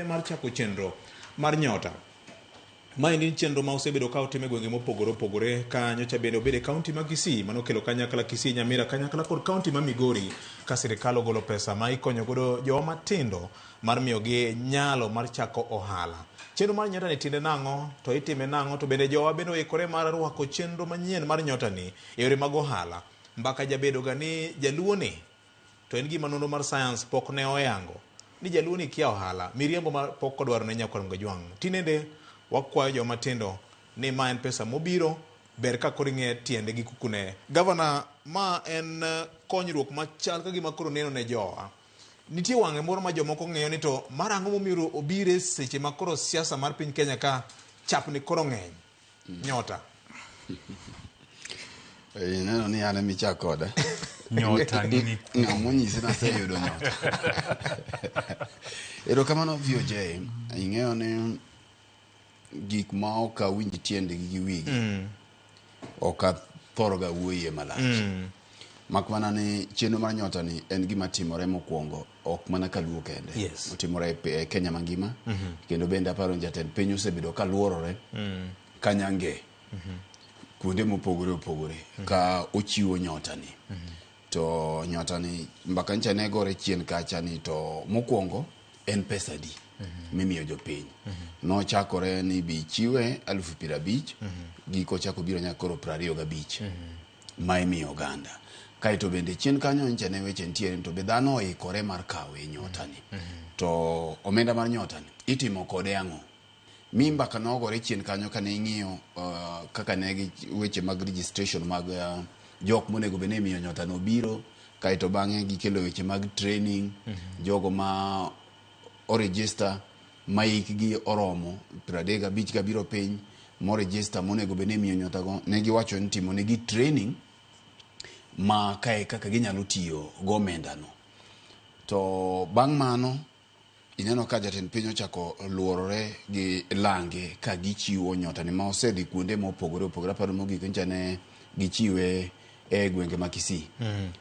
Mar chako chenro mar Nyota. Maendi en chenro ma osebedo ka otim e gwenge mopogore opogore ka nyocha bende obedo e kaunti ma Kisii mano okelo kanyakla Kisii, Nyamira kanyakla kod kaunti ma Migori ka sirikal ogolo pesa ma ikonyo godo jowa matindo mar miyogi nyalo mar chako ohala. Chenro mar Nyota ni tiende nang'o to itime nang'o to bende jowa bende oikore mar rwako chenro manyien mar Nyota ni e yore mag ohala. Mbaka jabedo ga ni jaluo ni To en gima nonro mar science pok ne oyango ni jaluo ni kia ohala, miriambo ma pok odwaro ne nyakwar Mgajwang'. Tinende wakwayo joma tindo ni ma en pesa mobiro, ber ka koro ing'e tiende gi kukune. Gavana, ma en konyruok machal ka gima koro neno ne jowa. Nitie wang'e moro ma jomoko ng'iyo ni to mar ang'o momiyo obire seche ma koro siasa mar piny Kenya ka chapni koro ng'eny. Nyota. Ineno ni an ema ichak koda. Nyota nini Ng'ama onyisi ni aseyudo nyota. Erokamano VOJ. Ing'eyo ni gik ma ok awinj tiendgi gi wigi ok athorga wuoyie malach. Mak mana ni chenro mar nyota ni en gima timore mokwongo ok mana kaluo kende. Otimore e Kenya mangima. Kendo bende aparo ni jatend piny osebedo ka luorore kanyange kuonde mopogore opogore ka ochiwo nyota ni. To nyota ni mbaka ncha ne gore chien kacha ni to mokwongo en pesa adi mimiyo jopiny. Nochakore ni bi chiwe 50,000 giko chako biro nyaka koro 25 ma imiyo oganda. Kaeto bende chien kanyo nyicha ne weche nitiere ni to be dhano oikore mar kawe nyota ni. To omenda mar nyota ni itimo kode ang'o? Mi mbaka nogore chien kanyo kane ing'iyo kaka ne gi weche mag registration mag jok monego bed ni imiyo nyota no biro kaeto bang'e gikelo weche mag training jogo ma o register ma hikgi oromo 35 kabiro piny mo register monego bed ni imiyo nyota go ne giwacho ni timo negi training ma kae kaka ginyalo tiyo gomenda no. To bang' mano ineno ka jatend piny ochako luorore gi lange ka gichiwo nyota ni ma osedhi kuonde mopogore opogore. Aparo mogik ncha ne gichiwe e gwenge ma Kisii.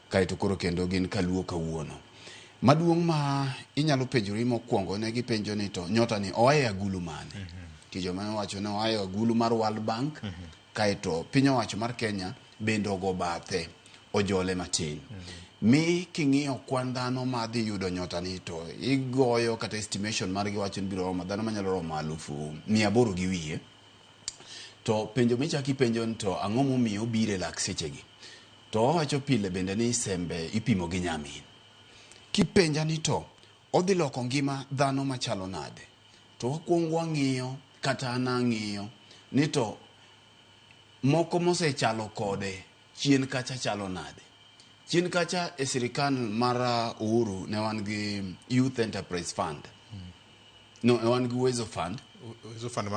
Kaeto koro kendo gin kaluo kawuono. Maduong' ma inyalo penjori mokwongo ne gipenjo ni to nyota ni oa e agulu mane? Nitie joma wacho ni oa e agulu mar World Bank. Kaeto piny owacho mar Kenya bende ogo bathe ojole matin. Mi king'iyo kwan dhano ma dhi yudo nyota ni to igoyo kata estimation margi wacho ni biro romo dhano manyalo romo 800,000 gi wiye. To penjo michako ipenjo ni to ang'o momiyo obiro e lak sechegi? To wawacho pile bende ni sembe ipimo gi nyamin. Kipenja ni to odhi loko ngima dhano machalo nade? To wakwongo wang'iyo kata an ang'iyo ni to moko mosechalo kode chien kacha chalo nade? Chien kacha e sirikal mar Uhuru ne wan gi Youth Enterprise Fund. No, ne wan gi Uwezo Fund. Uwezo Fund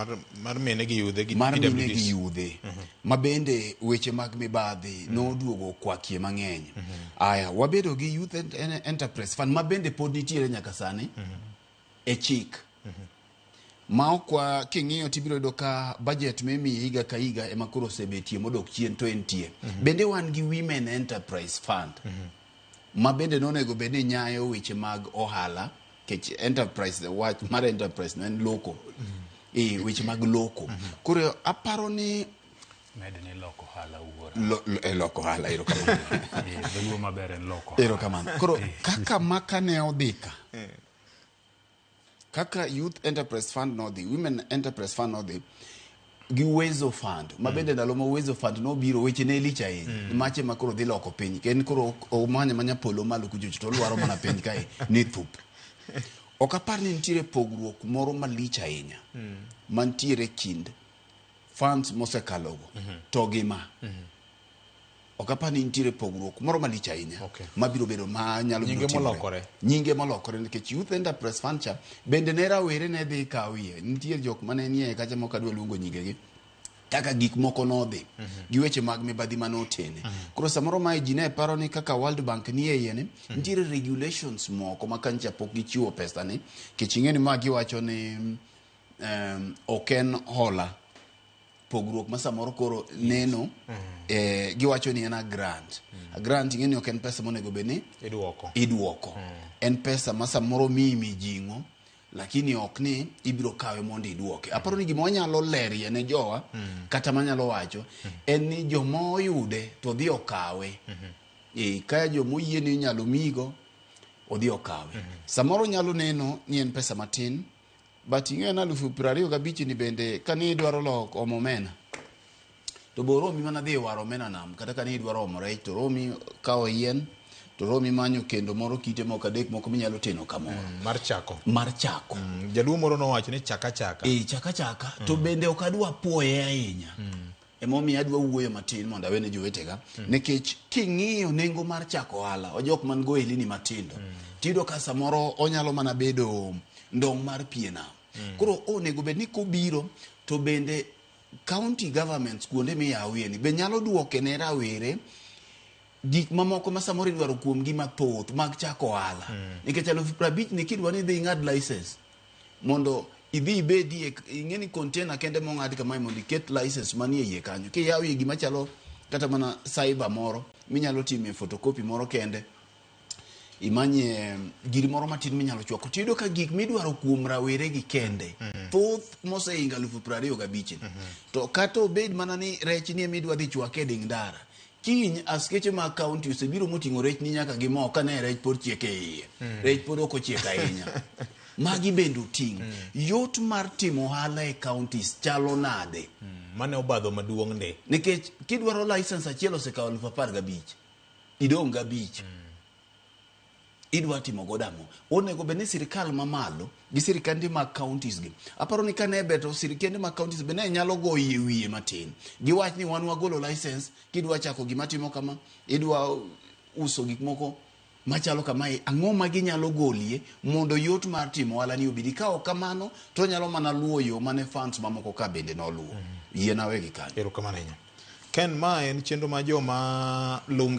mar mine gi yudhe gi mar mine PWDs. gi yudhe. Ma bende weche mag mibadhi noduogo okwakie mang'eny. Aya, wabedo gi Youth Enterprise Fund ma bende pod nitiere nyaka sani e chik. Ma ok wa king'iyo tibiro yudo ka budget mimiyi higa ka higa ema koro osebetie modok chien to entie. Bende wan gi Women Enterprise Fund. Ma bende nonego bed ni nyayo weche mag ohala kech enterprise wach mar enterprise no en loko. Weche mag loko. Koro aparo ni Med ni loko ohala wuora. Loko ohala, erokamano. Dholuo maber en loko ohala. Erokamano. Koro kaka maka ne odhi ka. Kaka Youth Enterprise Fund nodhi, Women Enterprise Fund nodhi, gi Uwezo Fund, ma bende ndalo ma Uwezo Fund nobiro weche ne lich ahinya. Mache ma koro dhi loko piny, en koro omanya manya polo malo kuchocho to olwaro mana piny kae ni thup. Ok apar ni nitiere pogruok moro malich ahinya mantiere kind funds mosekalogo to gi ma. Ok apar ni nitiere pogruok moro malich ahinya mabiro bedo ma nyalo biro Nyinge timore. molokore. Nyinge molokore nikech Youth Enterprise Fund cha bende ne rawere ne dhi kawie. Nitie jok mane nie kacha mok adwa luongo nyingegi. Kaka gik moko nodhi gi weche mag mibadhi mane otene. Koro samoro mae ji ne paro ni kaka World Bank ni e iye ni, nitiere regulations moko ma kancha pok gichiwo pesa ni, nikech ing'e ni ma giwacho ni ok en hola. Pogruok ma samoro koro neno, giwacho ni en a grant. A grant ing'e ni ok en pesa monego bed ni Iduoko. iduoko. En pesa ma samoro miyi mijing'o Lakini ok ni ibiro kawe mondo iduoke. Aparo ni gima wanyalo lerie ne jowa kata manyalo wacho en ni joma oyude to dhi okawe. Ka joma oyie ni inyalo miyigo odhi okawe. Samoro nyalo neno ni en pesa matin but ing'eyo ni 25,000 ni bende kani idwaro loko omo omena to bo romi mana dhi waro omena nam kata kani idwaro omo rech to romi kawo yien to romi manyo kendo moro kite moko adek moko minyalo teno kamoro mar chako mar chako. Jaluo moro nowacho ni chaka chaka. Chaka chaka to bende ok adwa puoye ahinya. Emomiyo adwa wuoyo matin mondo awene jowetega nikech king'iyo nengo mar chako ohala ojok man go ohelni matindo tiyudo ka samoro onyalo mana bedo ndong' mar pie nam. Koro onego bed ni kobiro to bende county governments kuonde miyawie ni be nyalo duoke ne rawere gik mamoko ma samoro idwaro kuomgi mathoth mag chako ohala. Nikech 50,000 ni kidwa ni idhi ing'ad license mondo idhi ibedie ing'e ni container kende mong'ad kamae mondo iket license manie iye kanyo kiyawo iye gima chalo kata mana cyber moro minyalo timie photocopy moro kende imanye giri moro matin minyalo chwako tiyudo ka gik midwaro kuom rawere gi kende thoth mosehingo 25,000 ni. To kata obed mana ni rech ni emidwa dhi chwake e ding ndara kiny askeche mag county osebiro moting'o rech ni nyaka gi mo kane rech pod chiek e iye rech pod ok ochiek ahinya magi bende oting' yot mar timo ohala e counties chalo nade Mane obadho maduong' ndi. Nikech kidwaro license achiel osekawo 15,000 idong' gabich idwa timo godo ang'o onego bed ni sirikal mamalo gi sirikande mag counties gi aparo ni kane ber to sirikende mag counties be ne nyalo goyo e wiye matin giwach ni wan wagolo license kidwa chako gima timo kama idwa uso gik moko machalo kamae ang'o ma ginyalo golie mondo yot mar timo ohala ni obedi ka ok kamano to onyalo mana luwo yo mane funds mamoko ka bende noluwo yiena wegi kanyo. Erokamano ahinya. Ken, ma en chenro ma joma lunge